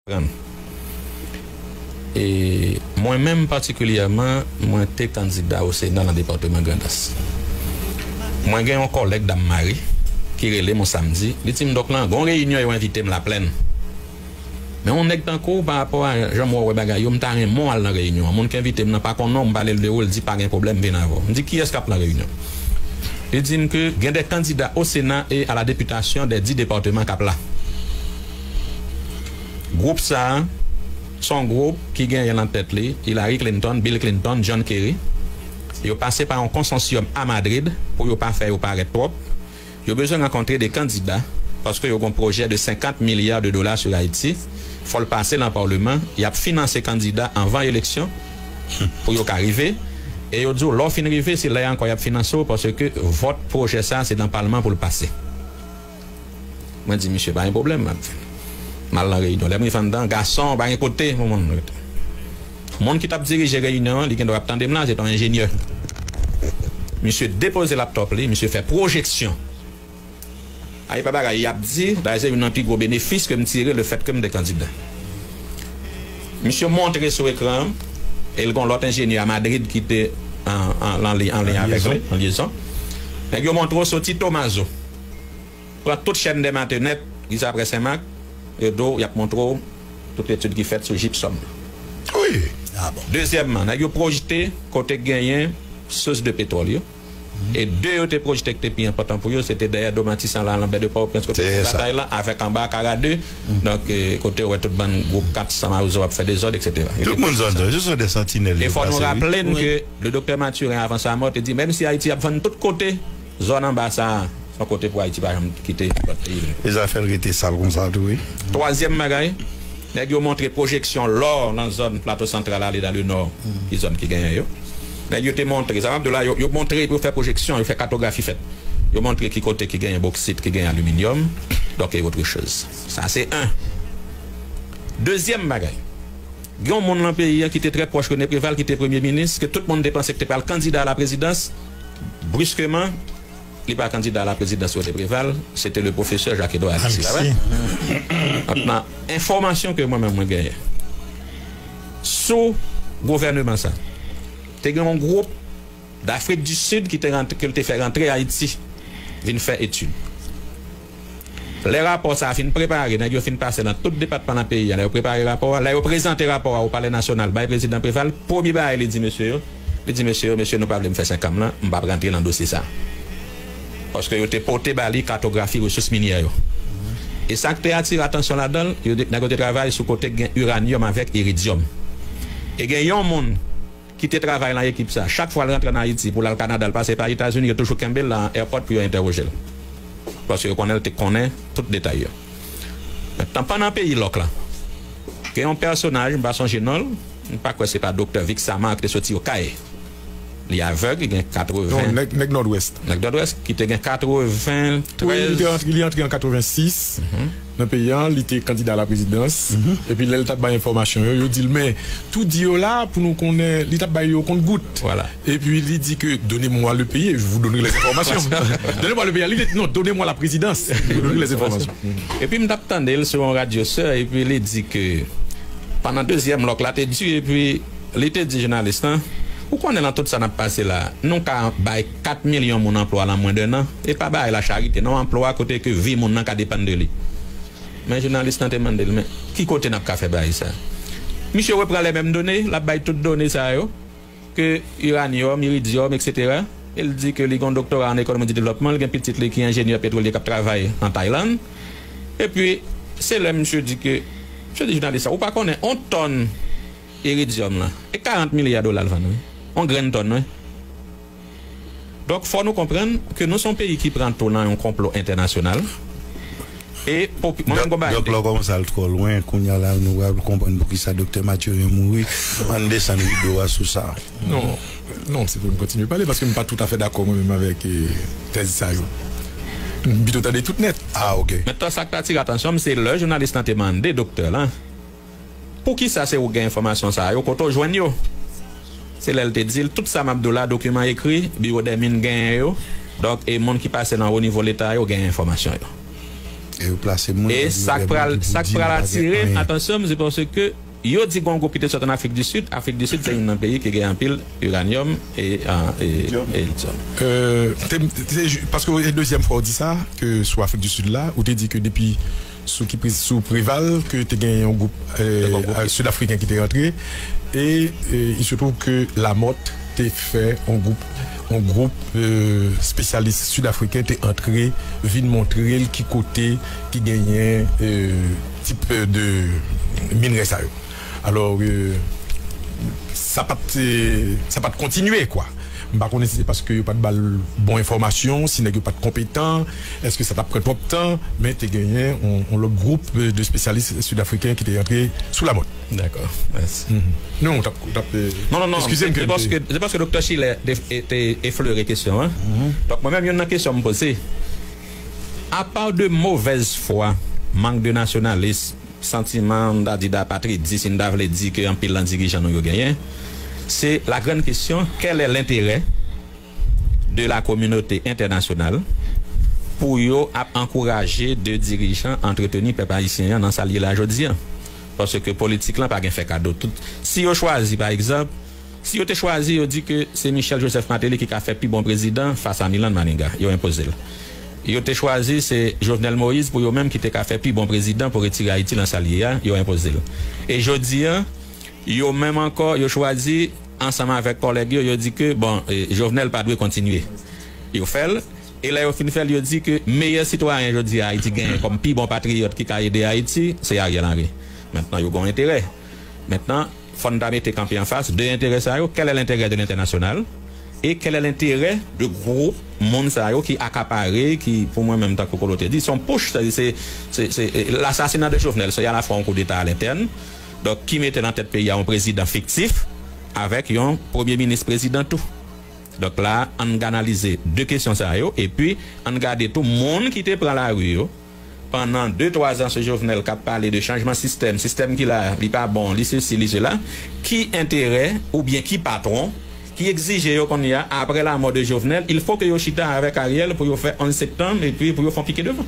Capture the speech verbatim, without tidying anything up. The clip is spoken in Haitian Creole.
Pran. E mwen menm patikilyèman, mwen te kandida o Sena nan depatman Grandans. Mwen gen yon kòlèg Dam Mari ki rele m yon samdi, li di m, "Dòk lan, gon reyinyon yo envite m Laplèn. Men yon nèg tankou w, pa rapò a jan m wè w wè bagay yo, m ta renmen w al nan reyinyon an. Moun ki envite m nan pa konnen w, m pale l de ou, l di pa gen pwoblèm, vin avè w." M di, "Kiyès k ap nan reyinyon?" Li di m ke gen de kandida o Sena e a la depitasyon de dis depatman k ap la. Gwoup sa a, se yon gwoup ki genyen nan tèt li Hillary Clinton, Bill Clinton, John Kerry. Yo pase pa yon konsansyòm a Madrid pou yo pa fè yo parèt twòp. Yo bezwen rankontre de kandida paske yo gen yon pwojè de senkant milya de dola sou Ayiti. Fò l pase nan palman. Y ap finanse kandida anvan eleksyon pou yo ka rive. E yo di w, lè w fin rive, se lè a ankò y ap finanse w paske vòt pwojè sa a, se nan palman pou l pase. Mwen di, "Misye, pa gen pwoblèm, m ap vin." M al nan reyinyon. Lè m rive anndan, gason, pa gen kote pou moun rete. Moun ki t ap dirije reyinyon an, li gendwa ap tande m la, se t yon enjenyè. Misye depoze laptòp li, misye fè pwojeksyon. A, e pa bagay y ap di, dayè se youn nan pi gwo benefis ke m tire lefètke m te kandida. Misye montre sou ekran an, e l gen yon lòt enjenyè a Madrid ki te an, an, an li- an liy avèk li, an lyezon. Nèg yo montre w soti Tomazo. Pran tout chèn dè Matenèt, rive aprè Senmak, yo di w, y ap montre w tout etid ki fèt sou jipsòm. Wi. Ah bon. Dezyèmman, nèg yo pwojte kote k genyen sous de petwòl yo. E de yo te pwojte ki te pi enpòtan pou yo, se te dèyè do Matisan la, Lanbè de Pòtoprens, kote batay la, avèk anba Kara de. Donk, eh, kote w wè tout bann gwoup kat san mawozo ap fè dezòd, et cetera. Tout moun zòn nan, se de santinèl. E fò nou raple n ke le doktè Mathurin, avan sa mò, te di, menm si Ayiti ap vann tout kote, zòn anba sa a, se yon kote pou Ayiti pa janm kite lòt peyi vre. E zafè l rete sal konsa tou, wi. Twazyèm bagay, nèg yo montre pwojeksyon lò nan zòn Plato Santral ale nan le nò, ki zòn ki genyen yo. Nèg yo te montre, sa m ap di w la, yo, yo montre, yo fè pwojeksyon, yo fè katografi fèt. Yo montre ki kote ki genyen boksit, ki genyen aliminyòm, donk, e otre choz. Sa se en. Dezyèm bagay, gen yon moun nan peyi a ki te trè pwòch René Préval, ki te premye minis, ke tout moun te panse ki te pral kandida a la prezidans. Briskeman, li pa kandida a la prezidans René Préval, se te le pwofesè Jacques Edouard Alexis, pa vre? Alexis. Donk, nan enfòmasyon ke mwen menm mwen genyen sou gouvèneman sa, te gen yon gwoup Dafrik di Sid ki te rantre, ke l te fè rantre Ayiti, vin fè etid. Lè rapò sa a fin prepare, nèg yo fin pase nan tout depatman nan peyi a, lè yo prepare rapò a, lè yo prezante rapò a o Palè Nasyonal bay Prezidan Préval, premye bagay li di mesye yo, li di mesye yo, "Mesye, nou pa vle m fè senk an m lan, m p ap rantre nan dosye sa a." Paske yo te pote ba li katografi resous minyè yo. E sa k te atire atansyon ladan l, yo te, nèg yo te travay sou kote k gen iranyòm avèk iridyòm. E gen yon moun ki te travay nan ekip sa, chak fwa l rantre ann Ayiti pou l al Kanada, l pase pa Etazini, yo toujou kenbe l nan airport pou yo entèwoje l. Paske yo konnen l te konnen tout detay yo. Mentnan, pandan peyi lòk la, gen yon pèsonaj, m pa sonje non l, m pa kwè se pa Doktè Vic Samar ki te soti Okay. Li avèg, li gen katreven. Non, nèg, nèg Nòdwès. Nèg Nòdwès, ki te gen katreventrèz. Wi, li te antre, li antre an katrevensis nan peyi a, li te kandida a la prezidans. Epi lè l t ap bay enfòmasyon yo, yo di l, "Men, tou di yo la, pou nou konnen, li t ap bay yo kont gout." Vwala. Epi li di ke, "Donnez-moi le pays et je vous donnerai les informations." "Donnez-moi le pays." Li di, "Non, donnez-moi la présidence, je vous donnerai les informations." Epi m t ap tande l sou yon radyo sè, epi li di ke pandan dezyèm lòk la te di, epi li te di jounalis lan, "Ou konnen, nan tout sa n ap pase la, nou ka bay kat milyon moun anplwa nan mwen de nan, e pa bay la charite, non, anplwa kote ke vi moun nan ka depann de li." Men jounalis lan te mande l, "Men ki kote n ap ka fè bagay sa?" Misye repran les mêmes données, l ap bay tout done sa yo, ke iranyòm, iridyòm, et cetera. E l di ke li gen yon doktora an ekonomi di devlòpman, li gen pitit li ki enjenyè petwolye k ap travay nan Taylann. Epi, se lè misye di ke, misye di jounalis sa, "Ou pa konnen, yon tòn iridyòm lan, e karant milya dola l vann, wi. Yon grenn tòn, wi." Donk, fò nou konprann ke nou se yon peyi ki pran tou nan yon konplo entènasyonal. E popi-, mwen menm, gon bagay m te... Dòk, lè w kòmanse al twò lwen, kounye a la, nou pral konprann poukisa Doktè Mathurin mouri. Ann desann rido a sou sa. Non, non, se pou n kontinye pale, paske m pa toutafè dakò mwen menm avèk, eh, tèz sa yo. M pito tande tout nèt. Ah, ok. Mentnan, sa k t atire atansyon m, se lè jounalis lan te mande doktè lan, "Poukisa se ou k gen enfòmasyon sa yo? Kote w jwenn yo?" Se lè l te di l, "Tout sa m ap di w la, dokiman ekri, Biwo dè Min genyen yo. Donk, e moun ki pase nan wo nivo Leta yo genyen enfòmasyon yo." E yo plase moun e sa k pral sa k pral atire atansyon m se paske yo di gen yon gwoup ki te sot an Afrik di Sid. Afrik di Sid se youn nan peyi ki gen anpil iranyòm e, e, e lityòm. Paske e dezyèm fwa w di sa ke sou Afrik di Sid la ou te di ke depi sou ki sou Preval ke te gen yon gwoup sidafriken ki te rantre e il se trouve ke Lamòt te fè yon gwoup yon gwoup espesyalis sidafriken te antre vin montre l ki kote ki genyen tip de minrè sa yo. Alò, sa pa t sa pa t kontinye kwa. M pa konnen si se paske yo pa t ba l bon enfòmasyon, si nèg yo pa t konpetan, èske sa t ap pran twòp tan, men te genyen yon lòt gwoup de espesyalis sidafriken ki te antre sou Lamòt. Dakò, mèsi. Non, w t ap, w t ap, Non, non, non, eskize m se paske, se paske Doktè Schiller te, te eflere kesyon an. Donk, mwen menm, youn nan kesyon m poze, apa de movèz fwa, mank de nasyonalis, santiman, m ta di, dapatridis, si n ta vle di ke anpil nan dirijan nou yo genyen, se la grande question, quel est l'intérêt de la communauté internationale pou yo ap ankouraje de dirijan antreteni pèp ayisyen an nan sa l ye la jodi a? Paske politik lan pa gen fè kado. Tout, si yo chwazi, pa egzanp, si yo te chwazi, yo di ke se Michel Joseph Martelly ki ka fè pi bon prezidan fas a Milan Maniga, yo enpoze l. Yo te chwazi se Jovenel Moïse pou yo menm ki te ka fè pi bon prezidan pou retire Ayiti nan sa l ye a, yo enpoze l. E jodi a, yo menm ankò, yo chwazi, ansanm avèk kòlèg yo, yo di ke, bon, Jovenel pa dwe kontinye. Yo fè l, e lè yo fin fè l, yo di ke meyè sitwayen jodi a Ayiti genyen kòm pi bon patriyòt ki ka ede Ayiti, se Ariel Henry. Mentnan, yo gen yon enterè. Mentnan, fò n ta mete kanpe anfas de enterè sa yo, quel est l'intérêt de l'international? E quel est l'intérêt de gwoup moun sa yo ki akapare, ki, pou mwen menm, tankou Kolo te di, se yon putsch, se, se, se, se lasasina de Jovenel, se alafwa yon koudeta alentèn, donk, ki mete nan tèt peyi a yon prezidan fiktif, avèk yon premye minis prezidan tou. Donk la, ann analize de kesyon sa yo, epi ann gade tou moun ki te pran lari yo, pandan de twa zan sou Jovenel k ap pale de chanjman sistèm, sistèm ki la, li pa bon, li sesi, li sela, ki enterè oubyen ki patwon ki egzije yo kounye a, apre lamò de Jovenel, il faut que yo chita avèk Ariel pou yo fè onz septanm epi pou yo fè yon pike devan.